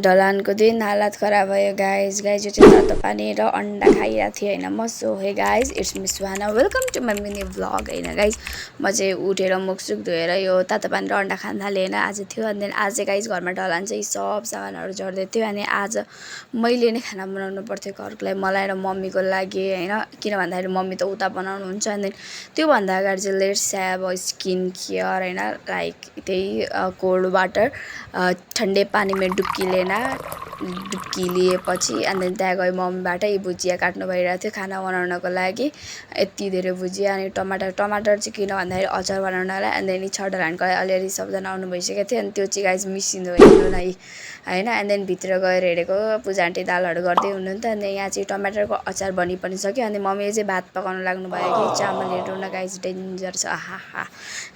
ढलानको दिन हालत खराब भयो गाइज यो चाहिँ तातो पानी र अन्डा खाइरहेको थिएँ होइन म। So hey guys it's Miss Suhana, welcome to my mini vlog होइन गाइज। म चाहिँ उठेर मुखसुख धोएर यो तातो पानी र अन्डा खान थालेँ होइन। आज थियो अनि आज चाहिँ गाइज घरमा ढलान चाहिँ सब सामानहरू झर्दै थियो अनि आज मैले नै खाना बनाउनु पर्थ्यो घरको लागि, मलाई र मम्मीको लागि होइन। किन भन्दाखेरि मम्मी त उता बनाउनुहुन्छ अनि त्योभन्दा अगाडि चाहिँ let's have a skin care होइन, लाइक त्यही कोल्ड वाटर ठन्डे पानीमा डुब्की डुब्की लिएपछि अनि त्यहाँ गयो मम्मीबाट भुजिया काट्नु भइरहेको थियो खाना बनाउनको लागि। यति धेरै भुजिया अनि टमाटर चाहिँ किन भन्दाखेरि अचार बनाउनलाई अनि छडलानको लागि अलिअलि सबजना आउनु भइसकेको थियो अनि त्यो चाहिँ गाइज मिसिँदो हेर्नु नै होइन। अनि भित्र गएर हेरेको पूजा आन्टी दालहरू गर्दै हुनुहुन्थ्यो अनि यहाँ चाहिँ टमाटरको अचार बनि पनि सक्यो अनि मम्मीले चाहिँ भात पकाउनु लाग्नु भयो कि चामल हेर्नु न गाइज डेन्जर छ आहा।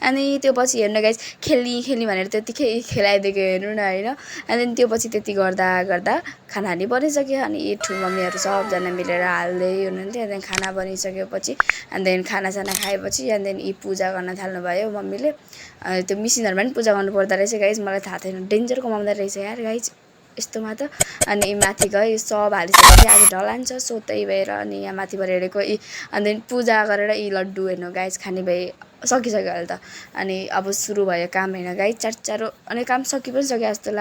अनि त्यो पछि हेर्नु गाइज खेल्ने भनेर त्यतिकै खेलाइदिएको हेर्नु न होइन। अनि त्यो पछि त्यति गर्दा खाना नि बनिसक्यो अनि यी ठुलो मम्मीहरू सबजना मिलेर हाल्दै हुनुहुन्थ्यो। अनि खाना बनिसकेपछि अनि खानासाना खाएपछि अनि यी पूजा गर्न थाल्नुभयो मम्मीले। त्यो मिसिनहरूमा पनि पूजा गर्नु पर्दो रहेछ गाइज, मलाई थाहा थिएन, डेन्जर कमाउँदो रहेछ यार गाइज यस्तोमा त। अनि माथि गयो सब हालिसकेपछि आज ढलान छ सो त्यही भएर अनि यहाँ माथिबाट हेरेको अनि पूजा गरेर यी लड्डु हेर्नु गाइज खाने भए सकिसक्यो अहिले त। अनि अब सुरु भयो काम होइन गाइज चाँडो अनि काम सकि पनि सक्यो जस्तो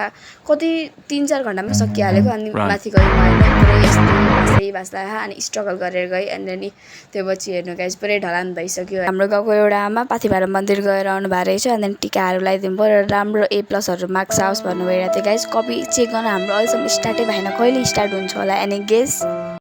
कति 3-4 घन्टामा सकिहालेको। अनि माथि गयो पुरै यस्तो भाँच्दा अनि स्ट्रगल गरेर गएँ अनि त्यो पछि हेर्नु गाइज पुरै ढलान भइसक्यो। हाम्रो गाउँको एउटा आमा पाथिभारा मन्दिर गएर आउनु भएको रहेछ अनि टिकाहरू लगाइदिनु पऱ्यो र राम्रो A+ मार्क्स आओस् भन्नु भइरहेको थियो गाइज। कपी चेक गर्न हाम्रो अहिलेसम्म स्टार्टै भएन, कहिले स्टार्ट हुन्छ होला एनी गेस।